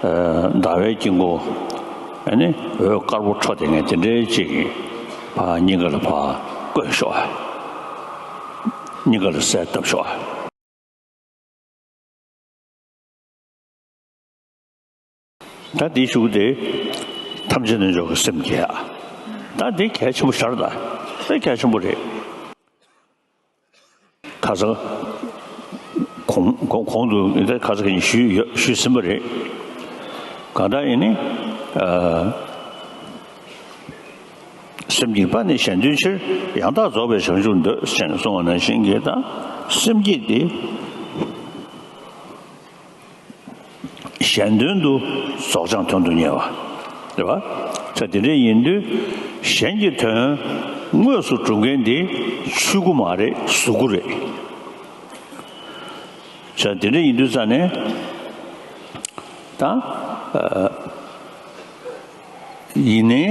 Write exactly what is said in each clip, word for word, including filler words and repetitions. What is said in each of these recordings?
ཟླ་བའི་དཀྱིལ་འཁོར་ཨ་ནི་འོད་དཀར་པོ་འཕྲོ་དེ་ངས་དེ་འདྲའི་ཅིག་ཕར་སྙིང་ག་ལ་ཕར་བཀོད་ཤོག་ཨ། སྙིང་ག་ལ་གསལ་བཏབ་ཤོག་ཨ། ད་འདིའི་གཞུག་དེ་ཐམས་ཅད་རྣལ་འབྱོར་གྱི་སེམས་བསྐྱེད་ཨ། ད་འདི་གལ་ཆེན་པོ་ཤར་ད་དེ་གལ་ཆེན་པོ་རེད། ཁ་སང་གོང་གོང་གོང་དུ་ད་ཁ་སང་གི་ཞུས་ཡོད་ཞུས་ཟིན་པ་རེད། གང་ལྟར་ཡིན་ནི་ཨ། སེམས་བསྐྱེད་པ་ནི་གཞན་དོན་ཕྱིར། ཡང་དག་རྫོགས་པའི་བྱང་ཆུབ་འདོད། ཅེས་གསུངས་པ་ནང་བཞིན་གྱི་ད་སེམས་བསྐྱེད་དེ་གཞན་དོན་དུ་རྫོགས་བྱང་དོན་དུ་གཉེར་བ་རེད་བ། ད་དེ་འདྲ་ཡིན་དུས་གཞན་གྱི་དོན་དངོས་སུ་སྒྲུབ་མཁན་དེ་ཆོས་སྐུ་མ་རེད་གཟུགས་སྐུ་རེད། ད་དེ་འདྲ་ཡིན་དུས་ཙ་ནས་ད་ཨ། ཡིན་ནའི་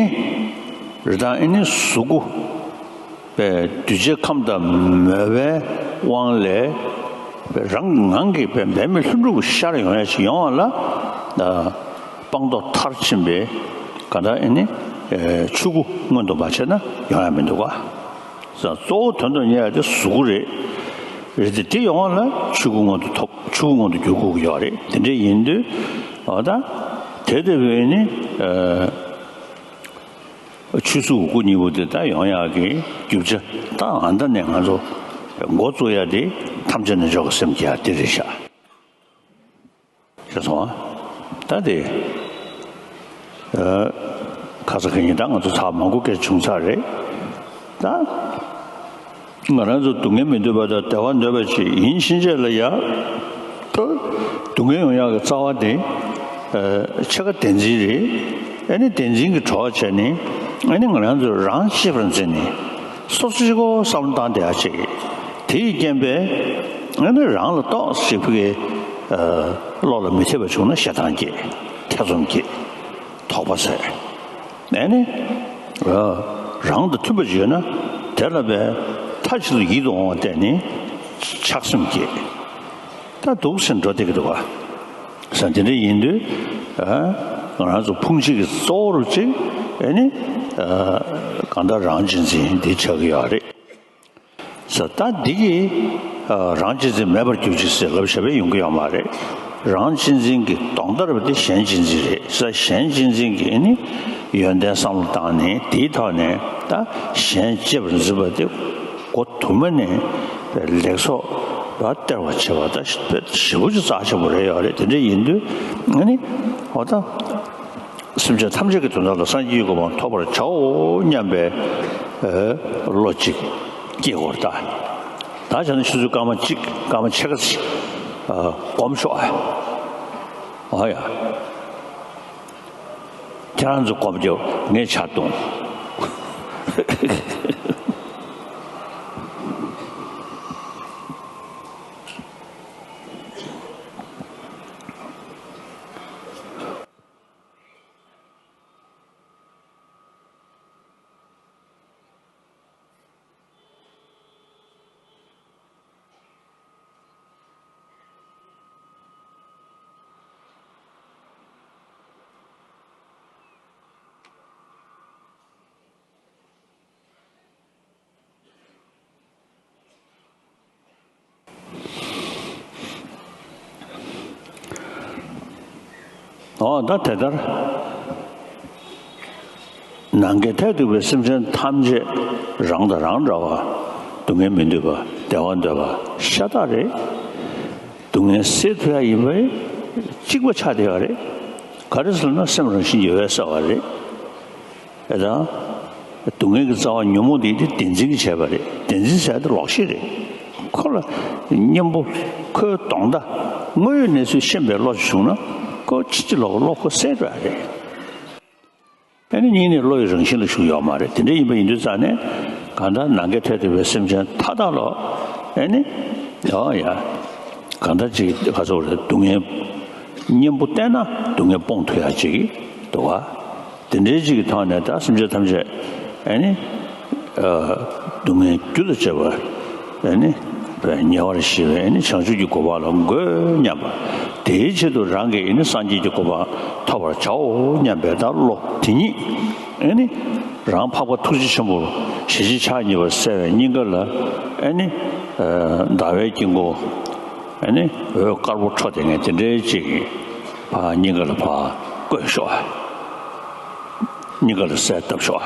རི་དྭགས་ཨེ་ནི་གཟུགས་སྐུ་པའི་གདུལ་བྱའི་ཁམས་དང་མོས་པའི་དབང་ལས་རང་ངང་གིས་པའི་འབད་མེད་ལྷུན་གྲུབ་ཀྱི་ཤར་ཡོང་ཡ་ཞིག་ཡོང་བ་ལ་སྤངས་རྟོགས་མཐར་ཕྱིན་པའི་ག་ད་ཨེ་ནི་ཆོས་སྐུ་མངོན་དུ་མ་བྱས་ན་ཡོང་ཡ་མི་འདུག་ག་གཙོ་བོ་དོན་དུ་གཉེར་ཡ་དེ་གཟུགས་སྐུ་རེད། རེད་དེ་དེ་ཡོང་བ་ལ་ཆོས་སྐུ་མངོན་དུ་ཐོབ་ཆོས་སྐུ་མངོན་དུ་འགྱུར་དགོས་ཀྱི་ཡོད་རེད། དེ་འདྲ་ཡིན་དུས་འོ་ད་དེ་ལྟ་བུའི་ནི་ཨ། ཆོས་གཟུགས་སྐུ་གཉིས་པོ་དེ་ད་ཡོང་ཡག་གི་རྒྱུ་ཆ་ད་ཨ་ད་ནས་ང་ཚོ་འགོ་བཙུགས་ཡ་དེ་ཐམས་ཅད་རྣལ་འབྱོར་གྱི་སེམས་ཀྱི་ཡ་དེ་རེད་ཤག་ཤེས་སོང་ཨ། ད་དེ་ཨ། ཁ་ས་ཁ་ཉིན་ད་ང་ཚོ་ཚར་མང་པོ་སྐད་བྱུང་ཚར་རེད་ད། ང་རང་ཚོ་སྡུག་བསྔལ་མི་འདོད་པ་དང་བདེ་བ་འདོད་པ་ཅིག་ཡིན་ཕྱིན་ཆད་ལ་ཡ། ད་སྡུག་བསྔལ་ཡོང་ཡག་གི་རྩ་བ་དེ་ཨ། ཕྱེད་ཀ་བདེན་འཛིན་རེད། ཨ་ནི་བདེན་འཛིན་གྱི་གྲོགས་བྱས་ནས་ཨ་ནི་ང་རང་ཚོ་རང་གཅེས་པར་འཛིན་ནས་སོ་སོ་གཅིག་པོ་བསམ་བློ་བཏང་བསྡད་ཡག་ཅིག་དེ་ཡི་རྐྱེན་པས་ཨ་ནི་རང་ལ་ཏོག་ཙམ་ཅིག་ཕ་གི་ཨ། བློ་ལ་མི་འཐད་པ་བྱུང་ན་ཞེ་སྡང་སྐྱེ། ཐེ་ཚོམ་སྐྱེ། དོགས་པ་ཟད། ཨ་ནི་ཨ། རང་དང་མཐུན་པ་ཅིག་ཡོད་ན་དེ་ལ་བས་མཐའ་གཅིག་ཏུ་ཡིད་དུ་འོང་བ་བལྟས་ནས་ཆགས་སེམས་སྐྱེ། ད་འདུག་སེ་འགྲོ་བསྡད་ཀྱི་འདུག་ག་ས་དེ་འདྲ་ཡིན་དུས་ཨ། ང་རང་ཚོ་ཕུང་བྱེད་ཀྱི་གཙོ་བོ་རུ་ཅིག་ཨ་ནི་ཨ། གང་ལྟར་རང་གཅེས་འཛིན་འདི་ཆགས་ཀྱི་ཡོད་རེད། ས་ད་འདི་གིས་ཨ། རང་གཅེས་འཛིན་མེད་པར་གྱུར་ཅིག་ཟེར་ལབ་བྱས་པས་ཡོང་གི་ཡོད་མ་རེད། རང་གཅེས་འཛིན་གྱི་གདོང་མདའ་རུ་དེ་གཞན་གཅེས་འཛིན་རེད། ས་གཞན་གཅེས་འཛིན་གྱི་ཨ་ནི་ཡོན་ཏན་བསམ་བློ་བཏང་ནས་དེའི་ཐོག་ནས་ད་གཞན་གཅེས་པར་འཛིན་པ་དེ་འགོ་དུ་མ་ནས་ལེགས་ཚོགས་ལ་སྟེར་བ་བྱེད་པ་ད་ཞེ་པོ་ཅིག་རྩ་ཆེན་པོ་རེད་ཡོད་རེད། དེ་འདྲ་ཡིན་དུས་ཨ་ནི་འོ་ད། སེམས་ཅན་ཐམས་ཅད་ཀྱི་དོན་དག་ལ་སངས་རྒྱས་ཀྱི་གོ་འཕང་ཐོབ་པར་བྱའོ་སྙམ་པའི་ཨེ། བློ་གཅིག་སྐྱེ་དགོས་རེད་ད། ད་བྱས་ན་ཆུ་ཚོད་སྐར་མ་གཅིག་སྐར་མ་ཕྱེད་ཀ་ཙམ་ཨ། སྒོམ་ཤོག་ཨ། ཨ་ཡ། ཁྱེད་རང་ཚོ་སྒོམ་རྒྱུ་ངས་ཆ་བརྡུང་། འོ་ད་དེ་ལྟར་ནམ་མཁའི་མཐས་གཏུགས་པའི་སེམས་ཅན་ཐམས་ཅད་རང་དང་རང་འདྲ་བ། སྡུག་བསྔལ་མི་འདོད་པ། བདེ་བ་འདོད་པ་ཤ་སྟག་རེད། སྡུག་བསྔལ་སེལ་ཐུབ་ཡ་ཡིན་པའི་གཅིག་པ་ཆགས་བསྡད་ཡོད་རེད། ག་རེ་ཟེར་ན་སེམས་རང་བཞིན་གྱིས་འོད་གསལ་བ་རེད། ཨེ་ད། སྡུག་བསྔལ་གྱི་རྩ་བ་ཉོན་མོངས་དེ་དེ་བདེན་འཛིན་གྱིས་བྱས་པ་རེད། བདེན་འཛིན་ཟེར་ཡ་དེ་ལོག་ཤེས་རེད། ཁོ་ལ་གཉེན་པོ་ཁོའི་གདོང་མདའ་དངོས་ཡོད་གནས་ཚུལ་ཤེས་པའི་བློ་ཞིག་བྱུང་ན་ཁོ་ཕྱི་ཕྱི་ལོགས་ཀྱི་བློ་ཁོ་གསལ་འགྲོ་ཡ་རེད། ཨ་ནི་སྙིང་ནས་བློ་ཡི་རང་བཞིན་ལ་ཞུགས་ཡོད་མ་རེད། དེ་འདྲ་ཡིན་པ་ཡིན་དུས་ཙང་ནས་གང་ལྟར་ནམ་མཁའི་མཐས་གཏུགས་པའི་སེམས་ཅན་མཐའ་དག་ལ་ཨ་ནི་ཡོད་ཡ་གང་ལྟར་ཅིག་ཁ་ཚོར་རེད། སྡུག་བསྔལ་གཉེན་པོ་བསྟེན་ན་སྡུག་བསྔལ་སྤོང་ཐུབ་ཡ་ཅིག་འདུག་ག་དེ་འདྲའི་ཅིག་གི་ཐོག་ནས་ད་སེམས་ཅན་ཐམས་ཅད་ཨ་ནི་ཨ་སྡུག་བསྔལ་རྒྱུ་དང་བཅས་པ་ཨ་ནི་ཉེ་བར་ཞི་བའི་ཨ་ནི་བྱང་ཆུབ་ཀྱི་གོ་འཕང་ལ་འགོད་སྙམ་པ་ དེའི་ཆེད་དུ་རང་གིས་ཨེ་ནི་སངས་རྒྱས་ཀྱི་གོ་འཕང་ཐོབ་པར་བྱའོ་སྙམ་པའི་ད་བློ་དེ་ཉིད་ཨེ་ནི་རང་འཕགས་པ་ཐུགས་རྗེ་ཆེན་པོར་ཞི་བྱེད་ཕྱག་གཉིས་པ་གསལ་བའི་སྙིང་ག་ལ་ཨེ་ནི་ཟླ་བའི་དཀྱིལ་འཁོར་ཨེ་ནི་འོད་དཀར་པོ་འཕྲོ་དེ་ངས་དེ་འདྲའི་ཅིག་ཕར་སྙིང་ག་ལ་ཕར་བཀོད་ཤོག་སྙིང་ག་ལ་གསལ་བཏབ་ཤོག